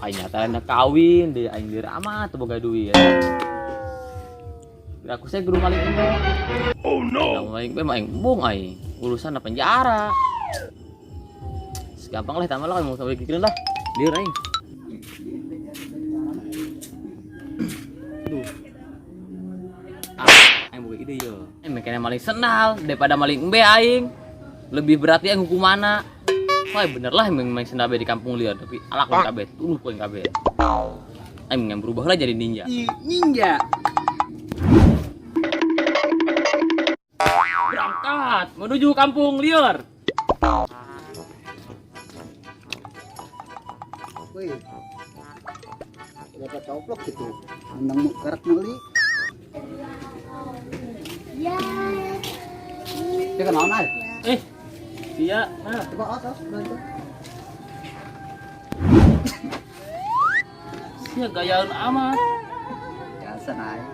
Aing nyata anak kawin deh, aing lieur amat teu boga duit. Aku saya guru maling embung. Oh no. Maling be mah aing embung aing. Urusan penjara. Gampang lah tambah lah mau sampai kikirin lah. Lieur aing. Duh. Ah, aing boga ide yo. Aing makanya maling sendal daripada maling embe aing. Lebih berat aing hukumanna. Wah bener lah main main sendal di kampung liar tapi alak ku kabeh, tuduh ku kabeh. Aing yang berubah lah jadi ninja. Ninja. Berangkat menuju kampung liar. Wih, dapat coplok gitu. Menang karak meuli. Ya. Dia kenal naik. Iya, nah. Coba atas, itu. Sia gayaan amat. Biasa naik.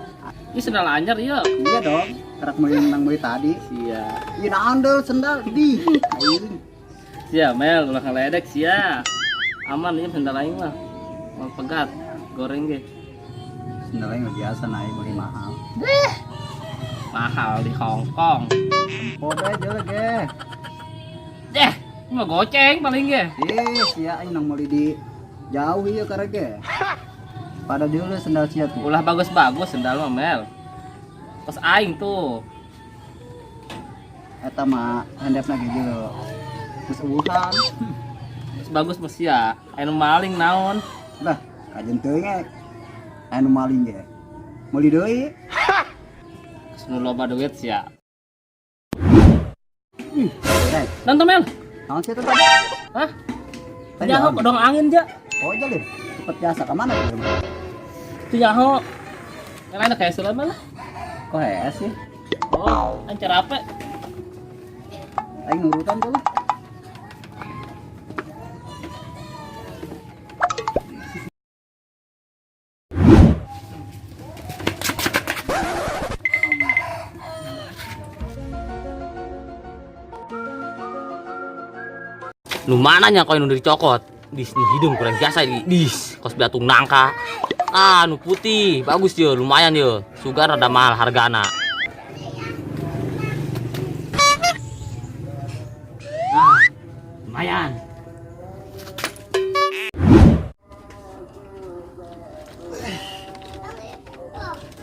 Ini sendal anyar iya. Iya dong, karak meuli menang meuli tadi. Sia. Iya andel sendal di. Aing. Sia Mel ulah ngeledek sia. Aman ini sendal aing mah. Mau pegat, goreng ge. Sendal aing biasa naik beli mahal. Mahal di Hong Kong. Podo aja lah ge. Deh, mah goceng paling ge. Ih, sia aing nang meuli di jauh ieu karek ge. Pada dulu sendal sia tuh. Ulah bagus-bagus sendal mah Mel. Kos aing tuh. Eta mah handapna ge jeung geus eueuhan. Geus bagus mah sia. Anu maling naon? Lah, kajen teuing ge. Anu maling ge. Meuli deui. Geus nu loba duit sia. Hei, Nonton Mel. naon sih itu tadi? Hah? Tadi Nyaho naon? kodong angin ja. Oh, jalin. Cepet jasa ke mana tuh? Itu nyaho. Yang lain kayak sulam lah. Kok hees sih? Oh, ancar apa? Aing nurutan tuh lah. Nu mana nya koin nu dicokot? Dis nu hidung kurang jasa di. Dis kos biatung nangka. Ah, nu putih, bagus yo, lumayan yo. Sugar rada mahal hargana. Ah, lumayan.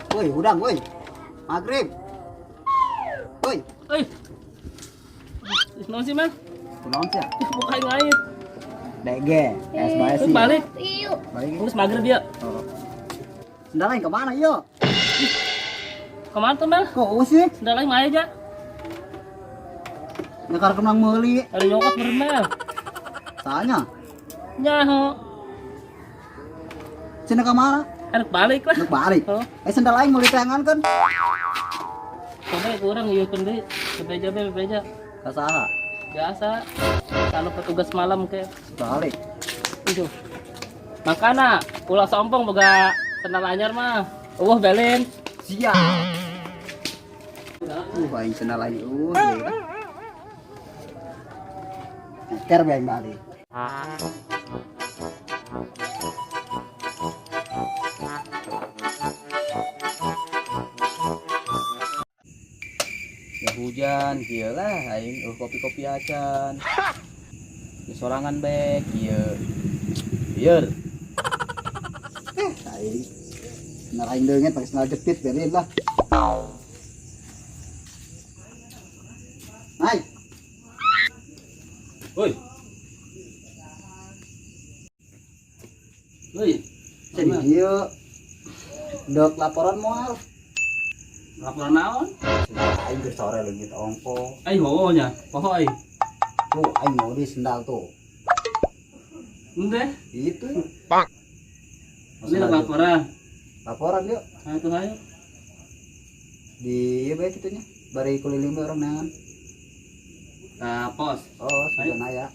Woi, udang, woi. Maghrib. Woi. Oi. Naon sih, Mel? Kunaon sih? Buka aing lain. DG, es bae sih. Balik. Balik. Terus maghrib ya. Oh. Sendal aing kemana yo? Kemana tuh, Mel? Kok eueuh sih? Sendal aing mah aja. Nyekar kenang meuli. Ada nyokot beureum, Mel. Soalnya Nyaho. cenah ka mana? Arek balik lah. Nuk balik. Oh. Sendal aing meuli tangan kan? Coba kurang ieu keun deui. Bebeja be bebeja. Ka saha? Biasa. Kalau petugas malam ke. Balik. Itu. Makana ulah sombong boga sendal anyar mah. Eueuh belin. Siap. Aing sendal aing eueuh. Nyeker be aing balik. Ya hujan kieu lah aing kopi-kopi acan. Di sorangan bae kieu. Lieur. Aing. Sendal aing deungeut pakai sendal jepit berin lah. Hai. Woi. Woi. Jadi ieu dok laporan moal. Laporan naon? Sendal aing geus sore leungit ongko. Ai hoo nya, poho ai. Tuh aing mau di sendal tuh. Ente? Itu. Pak. Ini laporan. Laporan yuk. Ayo tuh ayo. Di ieu bae kitunya. Bari keliling bae orang neangan. Nah, pos. Oh, sudah naya.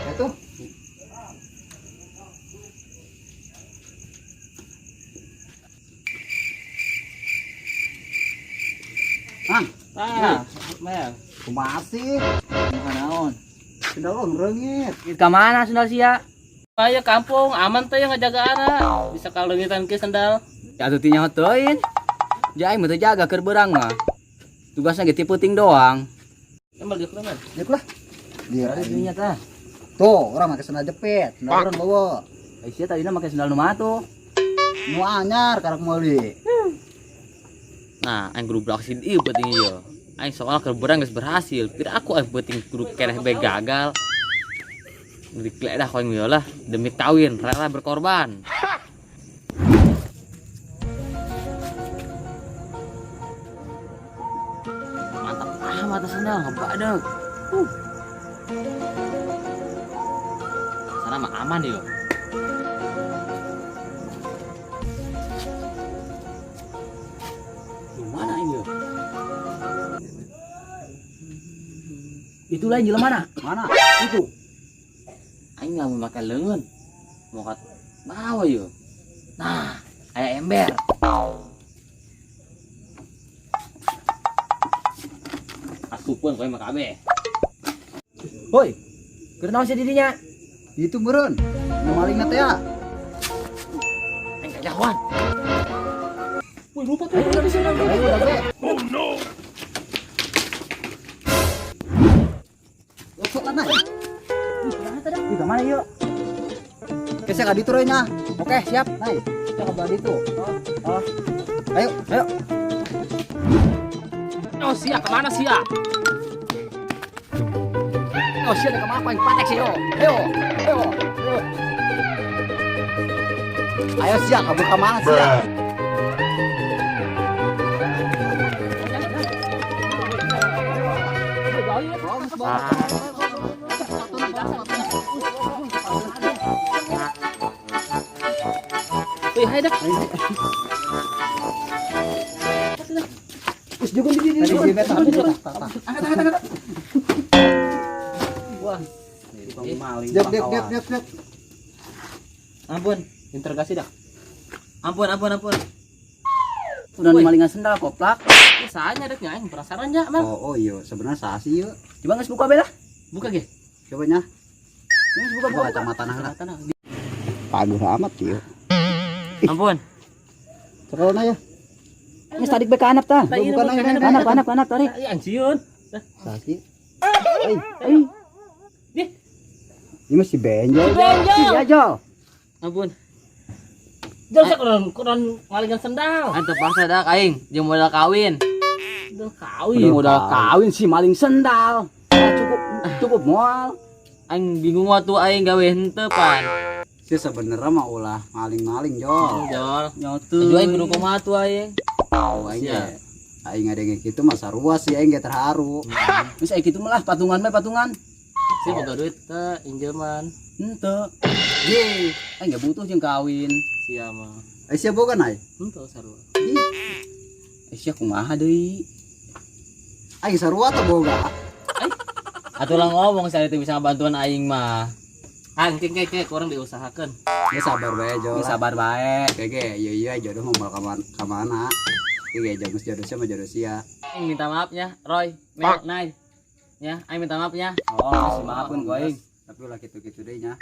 Itu. Mang. Ah, Mel. Kumaha sih? Kumaha naon? Sendal orang reungit. Ka mana sendal sia? Aya kampung aman teh yang ngajaga anak. Bisa kaleungitan ke sendal. Ya atuh ti nyaho teuing. Ja aing mah teu jaga keur beurang mah. Tugasna ge ti peuting doang. Emang dia kumaha? Diuk lah. Dia Ada dinya tah. Tuh, orang make sendal jepit, sendal urang bawa. Ai sia tadina make sendal nu mah tuh. Nu anyar karak meuli. Nah, aing kudu beraksi ieu penting ieu. Aing soal keur beurang geus berhasil. Pira aku aing penting kudu keneh bae gagal. Dikledah ku aing lah demi kawin rela berkorban. Mantap amat sendal ngebadeg. Sana mah aman yo. Lu mana ini yo? Itu lain jelema mana? Mana? Itu. Aing nggak mau pakai leungeun. Mau kat bawa yo. Nah, aya ember. Asupeun kowe mah kabeh. Hoi. Keur naon sia didinya? Itu meureun. Nu malingna teh ya. Aing kajauhan. Wih, lupa tuh. Udah di sini. Ayo udah be. Oh no! Sok lah naik. Ih, ka mana yuk? Kesek ka ditu nya. Oke, siap. Naik. Kita ke belah ditu. Oh. Ayo, Ayo. Oh, sia kemana sia? Oh, sia ka mana aing patek sih yo. Ayo. Ayo. Ayo. Ayo sia kabur ka mana sia? Wih, hai dah. Terus juga di Tadi di di beta. Angkat angkat angkat. Wah. Tukang maling. Dek dek dek dek dek. Ampun, Interogasi dah. ampun, ampun, ampun. Udah malingan sendal koplak. Ih, saanya dek nya aing penasaran nya, Mang. Oh, oh iya, sebenarnya sah sih yuk. Coba geus buka bela. Buka ge. Coba nya. Geus buka Buka buka. kacamata nah lah. Tanah. Paguh amat yuk. Ampun. Sekolah ya. Geus tarik bae ka anap tah. Nah, iya, Bukan, buka, bukan, buka, Anap anap anap tarik. Ih, anjieun. Sah sih. Ai, Ai. ini masih benjol. Benjol. Iya, Jol. Ampun. Jol sia kurang malingan sendal. Aing terpaksa dah aing jeung modal kawin. Udah kawin. Ini modal kawin sih maling sendal. Ya, cukup cukup moal. Aing bingung waktu aing gawe henteu pan. Sih sebenarnya mah ulah maling-maling jol. Jol. Nyotu. Tuh aing kudu kumaha tuh aing. Oh, aing ge. Aing ada yang gitu mah sarua sih aing ge terharu. Geus aya kitu mah lah patungan bae patungan. Sia boga duit teh injeman. Henteu. Ye, Aing gak butuh jeung kawin. Sia mah. ai sia boga naik. Henteu sarua. Eh sia kumaha deui? Aing sarua teh boga. Atuh lah ngomong saya itu bisa bantuan aing mah. Ah, engke engke engke kurang diusahakeun. Ya sabar bae jol. Geus sabar bae. Ge iya iya jodoh mau ka mana? Ge geus jodoh sia mah jodoh sia. Aing minta maafnya, Roy, Mel, Nay. Ya, aing minta maafnya. Oh, masih maafun ku aing. Tapi ulah kitu-kitu deui nya.